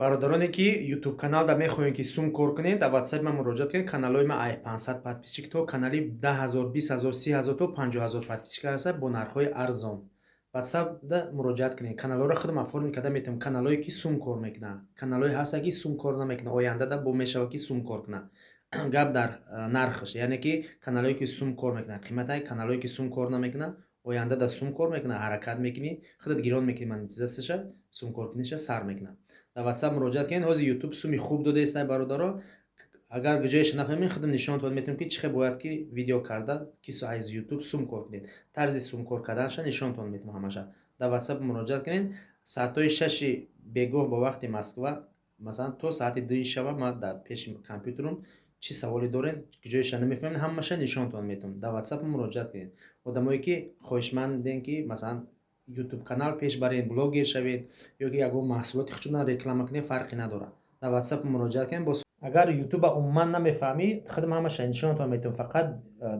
Бародароне, ки Ютуб каналда мехоҳем, ки сум кор кунед, дар Ватсапи ман муроҷиат кунед. Каналҳои ман ай 500 подписчик то канали 10 000, 20 000, 30 000 то 50 000 подписчик ҳаста, бо нархҳои арзон. Ватсапда муроҷиат кунед. Каналҳоро худам оформить карда метавонам. Каналҳое, ки сум кор мекунанд, каналҳое ҳаста, ки сум кор намекунад, ояндада бо мешавад, ки сум кор кунад. Гап дар нархаш, яъне ки каналҳое, ки сум кор мекунанд, қиматай, каналҳое, ки сум кор намекунанд, ояндада сум кор мекунад. Ҳаракат мекунӣ, худат гирон мекунӣ, монетизатсияша, сумкоркуниша сар мекунад. Дар Ватсап муроҷиат кунед. Ҳозир Ютуб суми хуб додаеста, бародаро. Агар ҷоеша нафаҳмед, худам нишонтон метавонам, ки чӣ хел бояд, ки видео карда, ки аз Ютуб сум кор кунед. Тарзи сумкор карданаша нишонтон метавонам ҳамаша. Дар Ватсап муроҷиат кунед. Соатҳои 6-и бегоҳ бо вақти Москва, масалан, то соати 2-и шаба ман дар пеши компютерум. Чӣ саволе доред, ҷоеша намефаҳмед, ҳамаша нишонтон метавонам. Дар Ватсап муроҷиат кунед. Одамое, ки хоҳишмандем, ки масалан, Ютуб канал пеш баред, блогер шавед ё ки ягон маҳсулоти худшона реклама кунед, фарқе надорад. Дар Ватсап муроҷиат кунед. Боз агар Ютуба умуман намефаҳмӣ, худам ҳамаша нишонтон метавонам. Фақат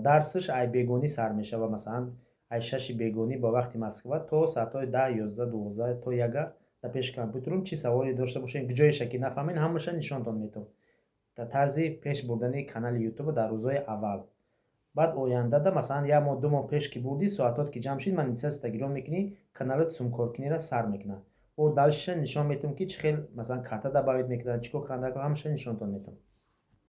дарсаш ай бегонӣ сар мешавад, масалан, ай 6-и бегонӣ бо вақти Москва то соатҳои 10, 11, 12 то 1 дар пеши компютерум. Чӣ саволе дошта бошед, ҷоеша ки нафаҳмед, ҳамаша нишонтон метавонам. Тарзи пеш бурдани канали Ютуба дар рӯзҳои аввал. Баъд ояндада, масалан, як моҳ, 2 моҳ пеш ки бурдӣ, соатҳот ки ҷамъ шид, монетизатсията гирон мекунӣ, каналат сумкоркуниро сар мекунад. Бо дальше нишон метавонам, ки чӣ хел, масалан, карта добавить мекунад, чӣ кор карда, ҳамаша нишонтон метавонам.